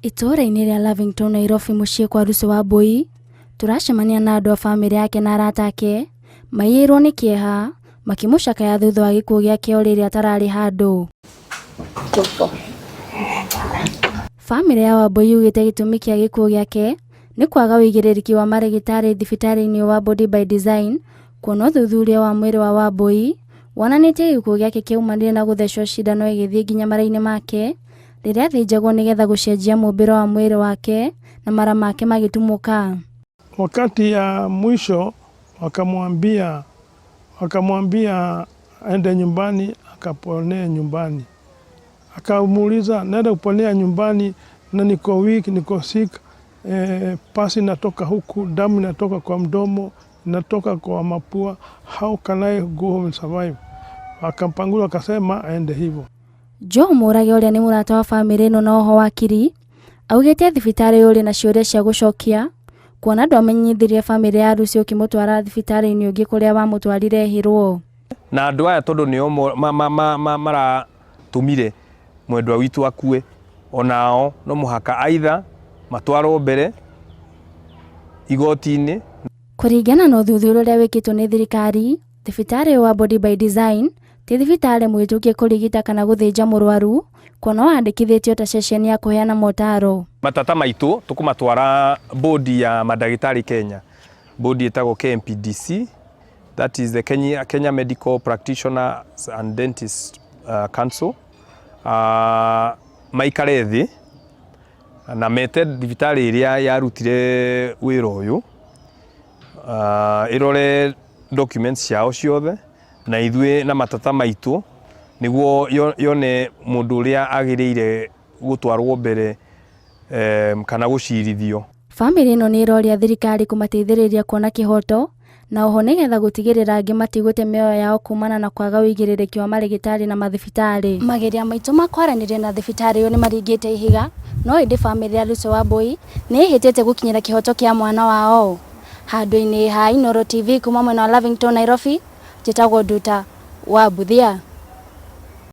Itũũra-inĩ rĩa Lavington, Nairobi mũciĩ kwa Lucy Wambui, tũracemania na andũ a bamĩrĩ yake na arata ake maiyũirwo nĩ kĩeha makĩmũcakaya thutha wa gĩkuũ gĩake o rĩrĩa atararĩ handũ. Bamĩrĩ ya Wambui yugĩte gĩtũmi kĩa gĩkuũ gĩake nĩ kwaga ũigĩrĩrĩki wa marĩgĩtarĩ thibitarĩ-inĩ wa Body by Design kuona ũthuthuria wa mwĩrĩ wa Wambui wonanĩtie gĩkuũ gĩake kĩaumanire na gũthecwo cindano ĩgĩthiĩ nginya mara-inĩ make rĩrĩa athĩnjagwo nĩgetha gũcenjia mũmbĩre wa mwĩrĩ wake na mara make magĩtumũka. Wakati ya mwisho wakamwambia aende nyumbani akaponee nyumbani. Akamuuliza, naenda kuponea nyumbani na niko weak, niko sick, pus inatoka huku, damu inatoka kwa mdomo, inatoka kwa mapua, how can I go home and survive? Akampangula akasema aende hivyo. Joe Mũrage ũrĩa nĩ mũrata wa bamĩrĩ ĩno na oho wakiri augĩte thibitarĩ ũrĩ na ciũria cia gũcokia kuona ndwamenyithirie bamĩrĩ ya Lucy ũkĩmũtwara thibitarĩ-inĩ ũngĩ kũrĩa wamũtwarire ehĩrwo. Na andũ aya tondũ nĩo maratũmire mwendwa witũ akue, onao no mũhaka aitha matwarwo mbere igoti-inĩ. Kũringana na ũthuthuria ũrĩa wĩkĩtwo nĩ thirikari, thibitarĩ wa Body by Design ti thibitarĩ mũhĩtũkie kũrigita kana gũthĩnja mũrwaru kuona wandĩkithĩtio ta ceceni ya kũheana motaro. Matata maitũ tũkũmatwara bodi ya mandagĩtarĩ Kenya, bodi ĩtagwo KMPDC, that is the Kenya Medical Practitioners and Dentists Council, maikare thĩ na mete thibitarĩ ĩrĩa yarutire wĩra ũyũ, ĩrore documents ciao ciothe na ithuĩ na matata maitũ nĩguo yone mũndũ ũrĩa agĩrĩire gũtwarwo mbere kana gũcirithio. Bamĩrĩ ĩno nĩ ĩroria thirikari kũmateithĩrĩria kuona kĩhoto na oho nĩgetha gũtigĩrĩra angĩ matigũte mĩoyo yao kumana na kwaga ũigĩrĩrĩki wa marĩgĩtarĩ na mathibitarĩ. Mageria maitũ ma kwaranĩria na thibitarĩ ũyũ nĩ maringĩte ihiga no ĩndĩ bamĩrĩ ya Lucy Wambui nĩ ĩhĩtĩte gũkinyĩra kĩhoto kĩa mwana wao. Handũ-inĩ ha Inooro TV kuma mwena wa Lavington, Nairobi, njĩtagwo Nduta wa Mbuthia.